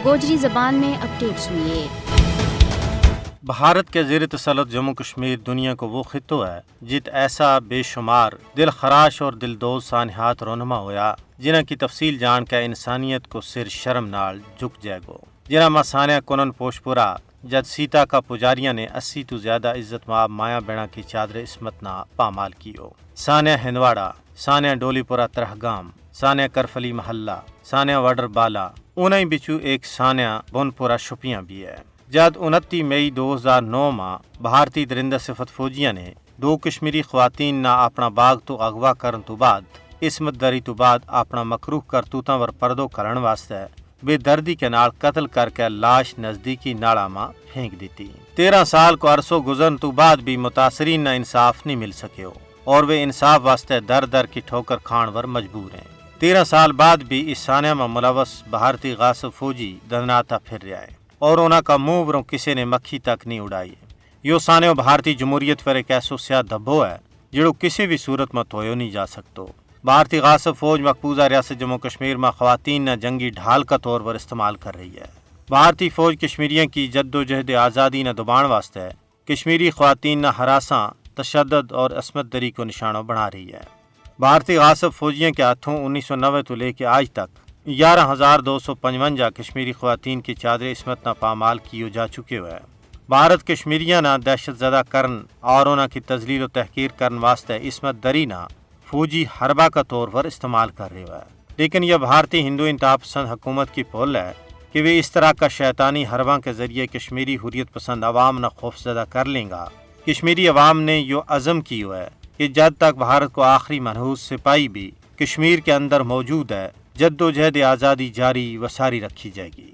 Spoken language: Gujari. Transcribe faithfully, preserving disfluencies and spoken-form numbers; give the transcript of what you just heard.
گوجری زبان میں اپڈیٹ سنیے۔ بھارت کے زیر تسلط جموں کشمیر دنیا کو وہ خطو ہے جت ایسا بے شمار دل خراش اور دل دوز سانحات رونما ہویا، جنہاں کی تفصیل جان کے انسانیت کو سر شرم نال جھک جائے گو۔ جنہاں ما سانحہ کنن پوشپورا، جد سیتا کا پجاریاں نے اسی تو زیادہ عزت ماب مایا بینا کی چادر عصمت نا پامال کیو۔ سانحہ ہندواڑا، سانحہ ڈولی پورا ترہگام، سانحہ کرفلی محلہ، سانحہ وڈر بالا، انہاں ہی بچو ایک سانحہ بن پورا شپیاں بھی ہے۔ جد انتی مئی دو ہزار نو ما بھارتی درندہ صفت فوجیاں نے دو کشمیری خواتین نا اپنا باغ تو اغوا کرن تو بعد، عصمت دری تو بعد اپنا مکروہ کرتوتاں ور پردو کرن واسطے بے دردی کے نال قتل کر کے لاش نزدیکی نالا ما پھینک دیتی۔ تیرہ سال کو عرصو گزرن تو بعد بھی متاثرین نا انصاف نہیں مل سکیو، اور ویہ انصاف واسطے در در کی ٹھوکر کھان ور مجبور ہیں۔ تیرہ سال بعد بھی اس سانحہ ما ملوث بھارتی غاصب فوجی دھندناتا پھر رہیا ہے، اور انہاں کا منہ وروں کسے نے مکھی تک نہیں اڑائی۔ یوہ سانحو بھارتی جمہوریت پر ایک ایسو سیاہ دھبو ہے جہڑو کسے بھی صورت ما تویو نہیں جا سکتو۔ بھارتی غاصب فوج مقبوضہ ریاست جموں کشمیر ما خواتین نا جنگی ڈھال کا طور پر استعمال کر رہی ہے۔ بھارتی فوج کشمیریاں کی جدوجہد آزادی نا دبان واسطے کشمیری خواتین نا ہراساں، تشدد اور عصمت دری کو نشانو بنا رہی ہے۔ بھارتی غاصب فوجیاں کے ہتھوں انیس سو نوے تو لے کے آج تک گیارہ ہزار دو سو پنجونجا کشمیری خواتین کی چادر عصمت نا پامال کیو جا چکیو ہے۔ بھارت کشمیریاں نا دہشت زدہ کرن اور انہاں کی تذلیل و تحقیر کرن واسطے عصمت دری نا فوجی حربہ کا طور پر استعمال کر رہیو ہے۔ لیکن یہ بھارتی ہندو انتہا پسند حکومت کی پھول ہے کہ ویہ اس طرح کا شیطانی حرباں کے ذریعے کشمیری حریت پسند عوام نا خوف زدہ کر لیں گا۔ کشمیری عوام نے یوہ عزم کیو ہے کہ جد تک بھارت کو آخری منحوس سپاہی بھی کشمیر کے اندر موجود ہے، جدوجہد آزادی جاری و ساری رکھی جائے گی۔